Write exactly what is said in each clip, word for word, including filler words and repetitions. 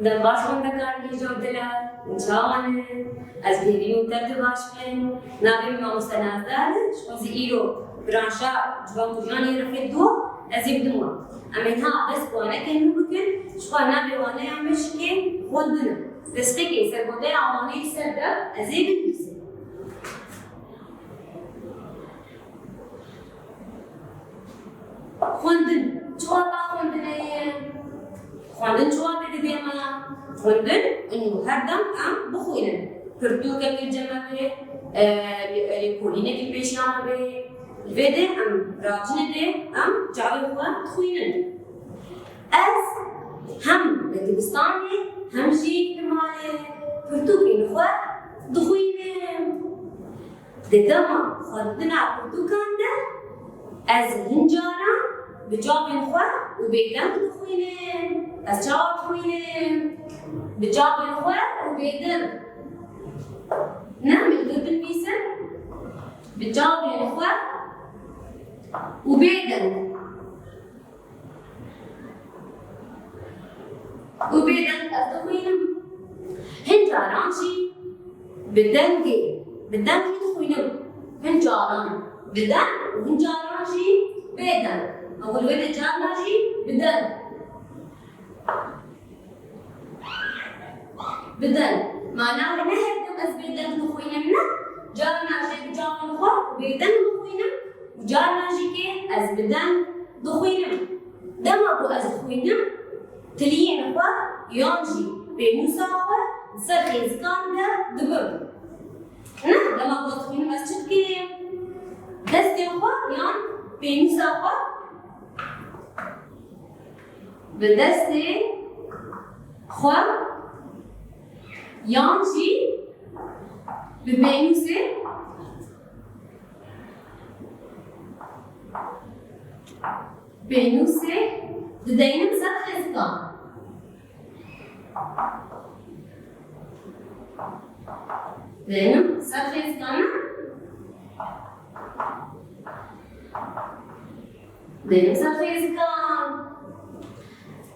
Dem baş xwendekarên hêja û delal, hûn çawa ne? Ez hêvî min tev de baş bin. Navê min mamoste Nazdar e, ji xwe zî îro branşa ciwan û jiyan ê refê duwa ez ê bidim wan. Em ê niha dest bi wanekê nû bikin, ji xwe navê waneya me şikê xwendin e. Destpêkê sergodeya waneyê li ser dev ez ê binivîsim. Xwendin. Çi wata xwendinê ye? Xwendin çi watê dide me? Xwendin, ino her dem em bixwînin. Pirtûkek li cem me bê, e, lê, lêkolînek li pêşiya me bê. Li vê de em racine de em çavê xwe dixwînin. Ez hem li dibistanê hem jî li malê pirtûkên xwe dixwînim. Di dema xwendina pirtûkan de ez hin caran bi çavên xwe û bêdeng dixwînim. Ez çawa dixwînim? Bi çavên xwe û bêdeng. Ne min li vir binivîsim? Bi çavên xwe û bêdeng. Û bêdeng ez dixwînim. Hin caran jî bi dengê, bi deng jî dixwînim. Hin caran bi deng û hin caran jî bêdeng. Ew li vê de carna jî bi deng. Bi deng. Mana wê ne her dem ez bêdeng dixwînim, ne. Carna jî bi çavên xwe bêdeng dixwînim. Û carna jî kê ez bi deng dixwînim. Dema ku ez dixwînim, tiliyên xwe yan jî pênûsa xwe li ser xêzikan de dibim. Ne, dema ku ez dixwînim ez çi dikim? Destên xwe yan pênûsa xwe bi destê xwe yan jî bi pênûsê Pênûsê dideynim ser xêzikan. Dideynim ser xêzikan. Dideynim ser xêzikan.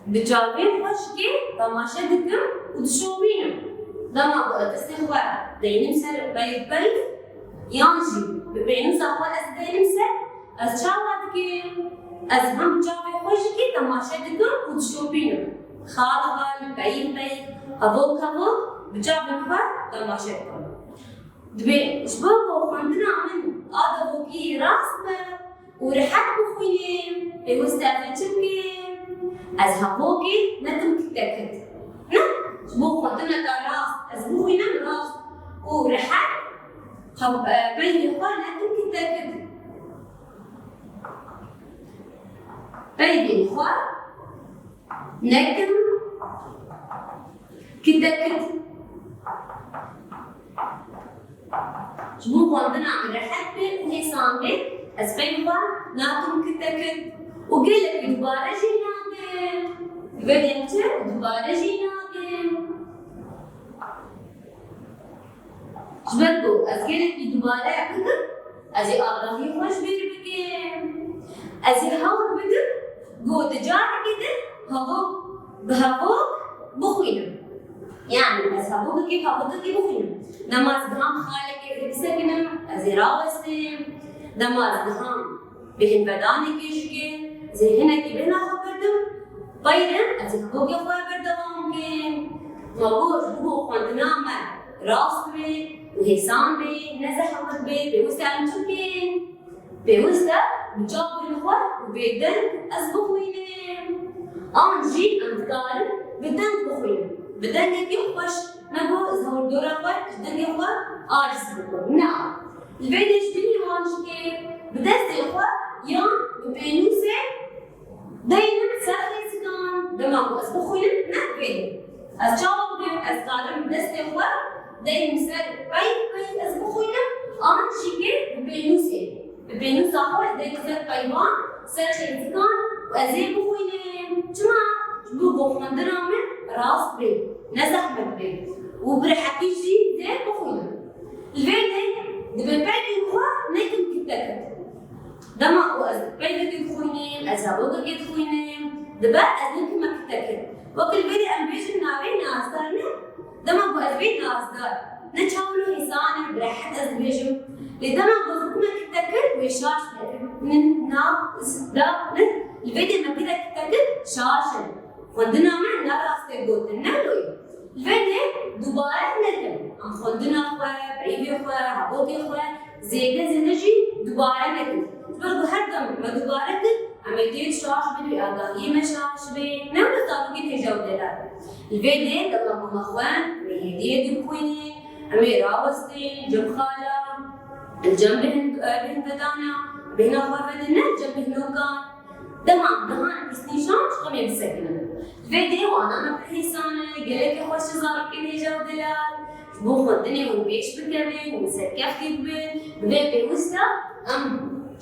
Bi çavên xweşikê temaşe dikim û dişopînim. Dema ku ez destê xwe deynim ser peyv peyv, yan jî bi pênûsa xwe ez deynim ser, ez çawa dikim? Ez hem bi çavê xweşikê temaşe dikim û dişopînim. Xal xal, peyv peyv, hevok hevok bi çavên xwe temaşe dikim. Dibê ji bo ku xwendina min a devokî rast be û rehet bixwînim, pêwist e ez ê çi bikim? Ez hevokê nekim kitekit. Ne, ji bo xwendineke rast ez bixwînim rast û rehet, hev-, e, peyvê xwe nekim kitekit. Peyvê xwe nekim kitekit. Ji bo xwendina min rehet be û hêsan be, ez peyvê xwe nakim kitekit û gelekî dubare jî nakim. Vê dê çi? Dubare jî nakim. Ji ber ku ez gelekî dubare bikim, ez ê agahî xwe ji bîr bikim. Ez ê hewl bidim ku di carekê de hevok bi hevok bixwînim. Yani ez hevokekê bi hevokekê bixwînim. Dema ez giham xalekê ez ê bisekinim, ez ê rawestim. Dema ez giham bêhnvedanekê jikê, ez ê hinekî bêhna xwe berdim, peyre ez ê hevokê xwe berdewam bikim. Ma got, ji bo xwendina me rast be û hêsan be, ne zehmet be, pêwist e em çi bikin? Pêwist e bi çavên xwe û bêdeng ez bixwînim. An jî em dikarin bi deng bixwînin. Bi dengekî xweş, me got, ez hewldora xwe ji dengê xwe aciz bikim. Na. Li vê de ji binî wan jikê bi destê xwe yan bi pênûsê deynim ser xêzikan. Dema ku ez bixwînim, ne vê. Ez çawa bikim? Ez karim bi destê xwe deynim ser peyv peyv ez bixwînim, an jî kê bi pênûsê. Bi pênûsa xwe ez deynim ser peyvan, ser xêzikan û ez ê bixwînim. Çima? Ji bo ku xwendina min rast bê, ne zehmet bê û bi rehetî jî dê bixwînim. Li vê de dibe peyvên xwe nekim kitekit. Dema ku ez peyvekê dixwînim, ez hevokekê dixwînim, dibe ez nekime kitekit. Wekî li vê de em bêjin navê Ne çawa hêsan e, bi rehet ez dibêjim. Lê dema gotikmek te kir, wê şaş be. Min na, da, min, li vê dê me pê de te kir, şaş e. Xwendina me ne rastê gotin, ne loyê. Li vê dê dubare nekin. Em xwendina xwe, peyvê xwe, hebokê xwe zêde zêde jî dubare nekin. Ji ber ku her dem me dubare kir, em ê tê şaş bin, wê agahiyê me şaş bê. Ne weke zarokê têja û delal. Li vê dê dema ku me xwend, me hêdiyê dibixwînê, em ê rawestê, cem xala, cem bêhn-, bêhnvedana, bêhna xwe vedin, ne cem bêhnokan. Dema em dihan pirsnîşan, ji xwe em ê bisekinin. Li vê dê wana me pir hêsan e, gelekî xweş e zarokên hêja û delal. Ji bo xwendinê hûn pêş bikevin, hûn serkeftî bibin. Bi vê pêwîst e em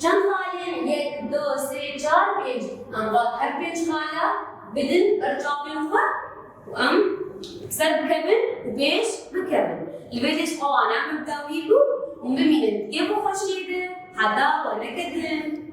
çend xalên, yek, du, sê, çar, pênc, em va her pênc xala bidin ber çavên xwe û em ser bikevin û pêş bikevin. Li vê dê ji xwe wana min bi dawî bû û bimînin yê bi xweşiyê de heta we neketin.